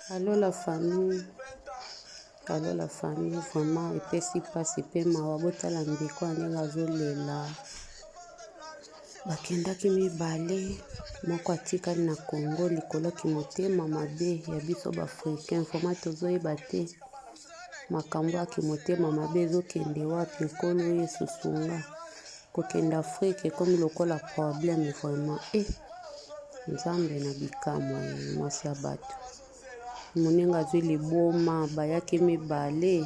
Allo la famille, allo la famille, vraiment epesi mpasi mpe mawa. Botala ndeko ya ndenge azolela. Bakendaki mibale, moko atikali na Congo likolo ya kimotema mabe ya biso ba africain. Vraiment tozoyeba te makambo ya kimotema mabe ezokende wapi. Nkolo Yesu sunga. Kokende Afrique ekomi lokola problème vraiment eh. Nzambe na bikamwa ye mwasi ya bato. Moninga azwi liboma bayaki mibale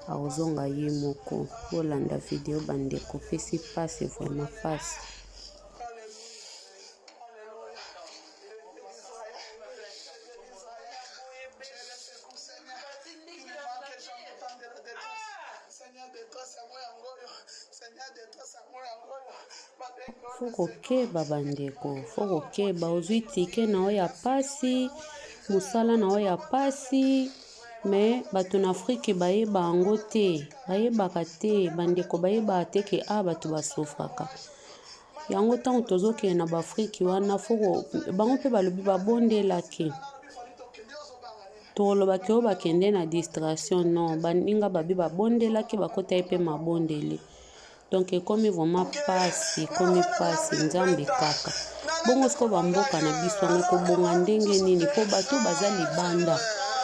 akozonga ye moko. Bolanda video bandeko pesi pasi vraiment pasi. Faut kokeba bandeko, faut kokeba ozwi ticket na yo ya pasi, mosala na yo ya pasi mais bato na Afrique bayeba yango te, bayebaka te bandeko bayebaka te ke awa bato ba souffraka. Yango ntango tozokende na ba Afrique wana faut bango mpe balobi babondelaki. Tokoloba ke oyo bakende na distraction non baninga babi babondelaki bakotaki pe mabondeli donc ekomi vraiment pasi ekomi pasi nzambe kaka bongo sikoyo ba mboka na biso yango ekobonga ndenge nini po bato baza libanda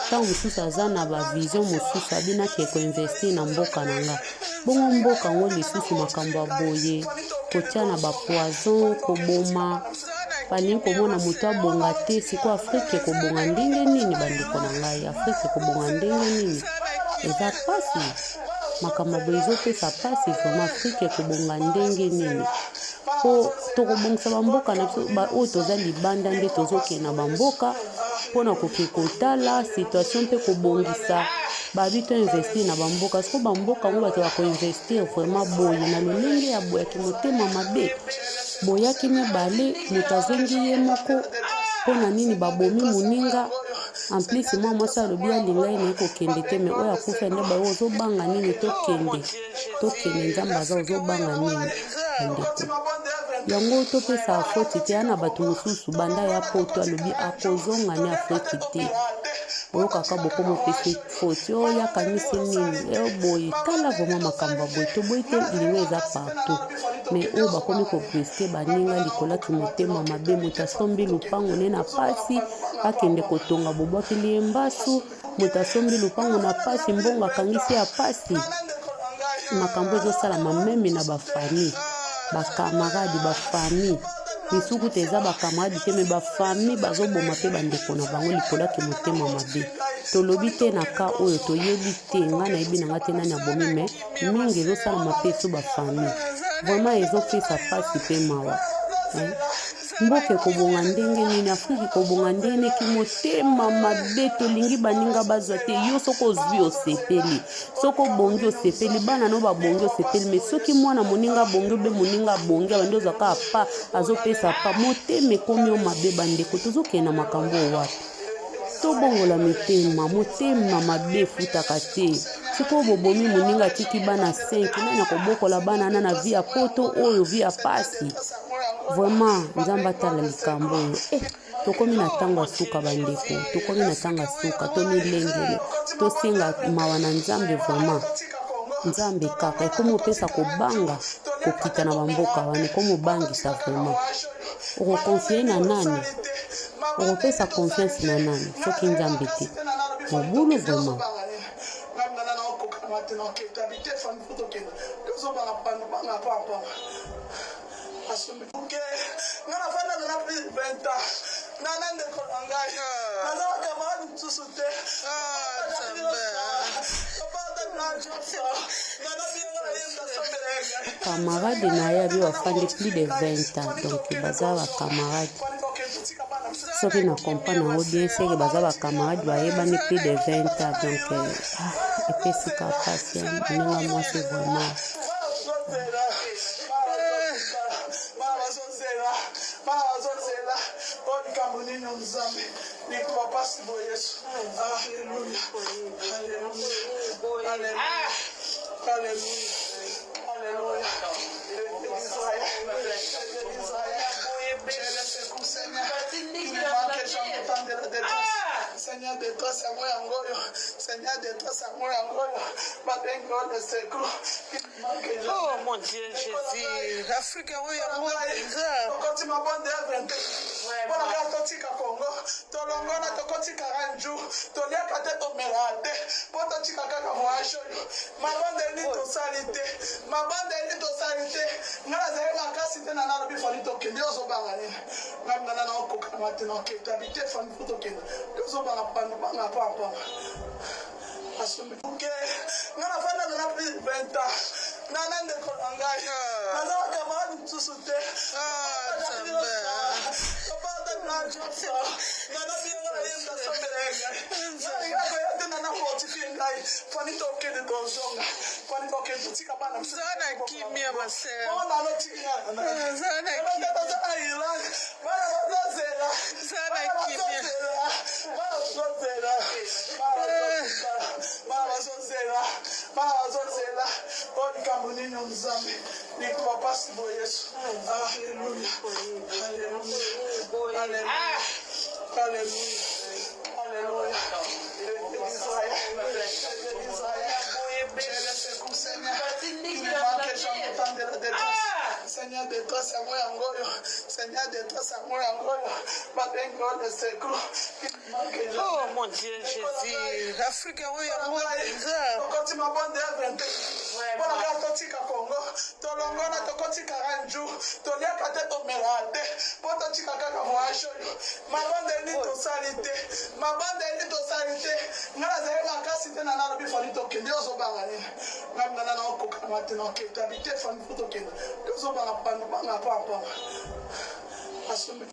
ntango mosusu aza na ba vision mosusu abinaki eko investir na mboka na nga bongo mboka yango lisusu makambo ya boye kotia na ba poison koboma balingi komona moto abonga te sikoyo afrike ekobonga ndenge nini bandeko na ngai afrike ekobonga ndenge nini eza mpasi makambo boye ezopesa mpasi vraiment afrike ekobonga ndenge nini mpo tokobongisa bamboka na biso oyo toza libanda nde tozokende na bamboka mpo na koke kotala situation mpe kobongisa babi to investir na bamboka siko bamboka yango bato bakoinvestir vraiment boye na lolenge ya boye ya kimotema mabe boyaki mibale moto azongi ye moko mpo na nini babomi moninga en plus mwa mwasi alobi alinga ye naye kokende te me oyo akufi nde bayo ozobanga nini tokende tokende nzambe aza ozobanga nini bandeko yango topesa foti te ana bato mosusu banda ya poto alobi akozonga ne afriki te oyokaka bokomopesi foti oyo akanisi nini oyo boye tala vraimen makambo ya boye toboyi te liwa eza partout mais oyo bakomi kobriske baninga likolo ya kimotema mabe moto asombi lopango ne na pasi akende kotonga bobwakeli ye mbasu moto asombi lopango na pasi mbongo akangisi ya pasi makambo ezosalama meme na bafamille bakamarade bafamille misusu kutu eza bakamarade te me bafamille bazoboma mpe bandeko na bango likolo ya kimotema mabe tolobi te na ka oyo toyebi te ngai nayebi na ngai te nani abomi me mingi ezosalama mpe esu bafamille vraiment ezopesa mpasi mpe mawa eh? mboka ekobonga ndenge nini afrika ekobonga ndenge nini kimotema mabe tolingi baninga bazwa te yo soki ozwi osepeli soki obongi osepeli bana no babongi osepeli me soki mwana moninga abongi obe moninga abongi abandi ozwa kaka pa azopesa pa motema ekomi yo mabe bandeko tozokende na makambo oyo wapi tobongola mitema motema mabe efutaka te sikoyo bobomi moninga atiki bana 5 nani akobokola bana na na vi ya poto oyo vi ya pasi vraiment nzambe atala likambo oyo eh. Tokomi na ntango ya suka bandeko, tokomi na ntango ya suka, tomilengele, tosenga mawa na Nzambe vraiment. Nzambe kaka ekomi opesa kobanga kokita na bamboka wana, ekomi obangisa vraiment. Okokonfie na nani? Okopesa confiance na nani soki Nzambe te? Mobulu vraiment. Nga nafanda na plus de 20 ans na na ndeko na ngai naza na camarade mosusu te. Camarade na ye abi bafandi plus de 20 ans donc baza ba camarade soki na comprendre yango bien seke baza ba camarade bayebani plus de 20 ans donc ah, epesi ka pasi moninga mwasi vraiment. Bana bazozela, bana bazozela. Oyo likambo nini o Nzambe? Likuba pasi boye Yesu. Alléluia. Alléluia. Alléluia. Alléluia. Alléluia. Israël. Israël. Seigneur, tu ne manques jamais tant de la détresse. Seigneur, Seigneur détresse yango yango oyo. Seigneur détresse yango yango oyo. Babengi yo le secours. Oh mon Dieu Jésus, Afrique yango yango mpenza. Tokoti mabonde ya 20 mpona kaka totika Congo, tolongona tokoti 40 jours, toliaka te, tomelaka te, mpo totika kaka voyage oyo. Mabondeli tosali te, mabondeli tosali te. Ngai nazali makasi te na nalobi Fani tokende, ozobanga nini? Ngai nana naokokanga te, nakende abi te Fani fo tokende, tozobanga pano banga pampamba asombi oke. Ngai nafanda na plus 20 ans na ndeko na ngai, naza na camarade mosusu te. Nana na fortifie ngai Fani tokende, tozonga Fani tokende, totika bana. Zala na kimia, ma sœur. Nano. Zala na kimia. Baza na Irlande, bana bazozela. Zala na kimia. Bana bazozela, bana bazozela, bana bazozela. Oyo likambo nini? Nzambe, likambo pasi boye. Yesu, alleluya, alleluya, alleluya, alleluya. Israël, Israël, tu es le secours, Seigneur. Il me manque jamais tant de la détresse. Seigneur détresse yango yango oyo. Seigneur détresse yango yango oyo. Babengi yo le secours. Il me manque jamais. Oh mon Dieu Jésus, Afrique yango yango mpenza. Tokoti mabonde ya 20 mpona kaka totika Congo, tolongona tokoti 40 jours, toliaka te, tomelaka te, mpo totika kaka voyage oyo. Mabondeli tosali te, mabondeli tosali te. Ngai nazali makasi te na nalobi Fani tokende, ozobanga nini? Ngai nana naokokanga te, nakende abi te Fani fo tokende, tozobanga pano banga pampamba asombi.